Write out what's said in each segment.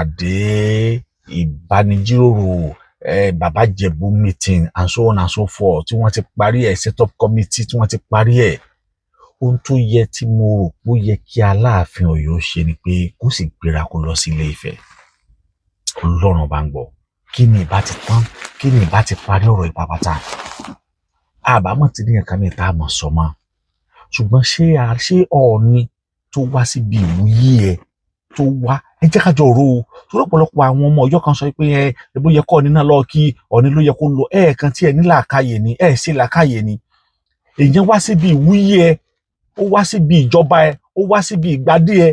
Ìpàdé ìbánijíròrò, Bàbá Ìjẹ̀bú meeting and so on and so forth, tí wọ́n ti parí ẹ̀, set up committee tí wọ́n ti parí ẹ̀, ohun tó yẹ tí mo rò pé ó yẹ kí Aláàfin Ọ̀yọ́ ṣe ni pé kó sì gbéra, kó lọ sí Ilé Ifẹ̀. Ọlọ́run bá ń gbọ́, kí ni ìbá ti tán, kí ni ìbá ti parí ọ̀rọ̀ ìpapàtà, àbámọ̀ tí ní nǹkan mi tá a mọ̀ sọ mọ́. Ṣùgbọ́n ṣé Ọọ̀ni tó wá síbi ìwúyè ẹ tó wá, ẹ jẹ́ ká jọ rò ó, torí ọ̀pọ̀lọpọ̀ àwọn ọmọ Ọ̀yọ́ kan sọ pé ẹ bó yẹ kọ́ Ọọ̀ni náà lọ kí Ọọ̀ni ló yẹ kó lọ. Ẹ kan tí ẹ ní làákàyè ni, ẹ ṣe làákàyè ni. Èèyàn wá síbi ìwúyè ẹ, ó wá síbi ìjọba ẹ, ó wá síbi ìgbádé ẹ.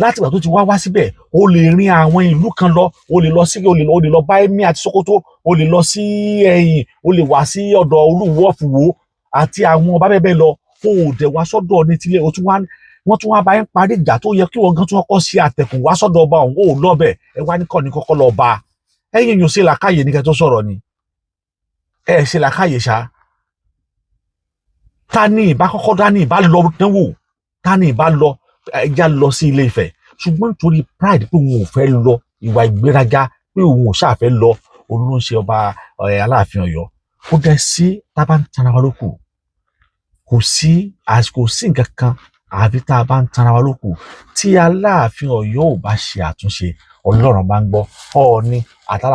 Láti ìgbà tó ti wá wá síbẹ̀, ó lè rin àwọn ìlú kan lọ, ó lè lọ sí, ó lè lọ bá emir àti Sokoto, ó lè lọ sí ẹ̀yìn, ó lè wá sí ọ̀dọ̀ Olúwo of Ìwó àti àwọn ọba bẹ́ẹ̀ bẹ́ẹ̀ lọ. Ó dẹ̀ wá sọ́dọ̀ ní tilé, ó tún wá, wọ́n tún wá bá yín parí ìjà tó yẹ kí wọ́n gan tún kọ́kọ́ ṣe àtẹ̀kùn wá sọ́dọ̀ ọba ọ̀hún, ó lọ́bẹ̀. Ẹ wá ní kọ́ ní kọ́kọ́ lọ bá ẹ̀yìn. Èèyàn ṣe làákàyè ní kẹ́ tó sọ̀rọ̀ ni, ẹ ṣe làákàyè ṣá. Ta ni ìbá kọ́kọ́ dá ní ìbá lọ dánwò? Ta ni ìbá lọ ẹja lọ sí Ilé Ifẹ̀? Ṣùgbọ́n nítorí pride pé òun ò fẹ́ lọ, ìwà ìgbéraga pé òun ò ṣáà fẹ́ lọ, òun ló ń ṣe ọba Aláàfin Ọ̀yọ́. Kó dẹ sí tá a bá ń tanra wa lókù, kò sí àsìkò sí nǹkan kan àbí tá a bá ń tanra wa lókù. Tí Aláàfin Ọ̀yọ́ ò bá ṣe àtúnṣe, Ọlọ́run bá ń gbọ́, Ọọ̀ni àtàlà.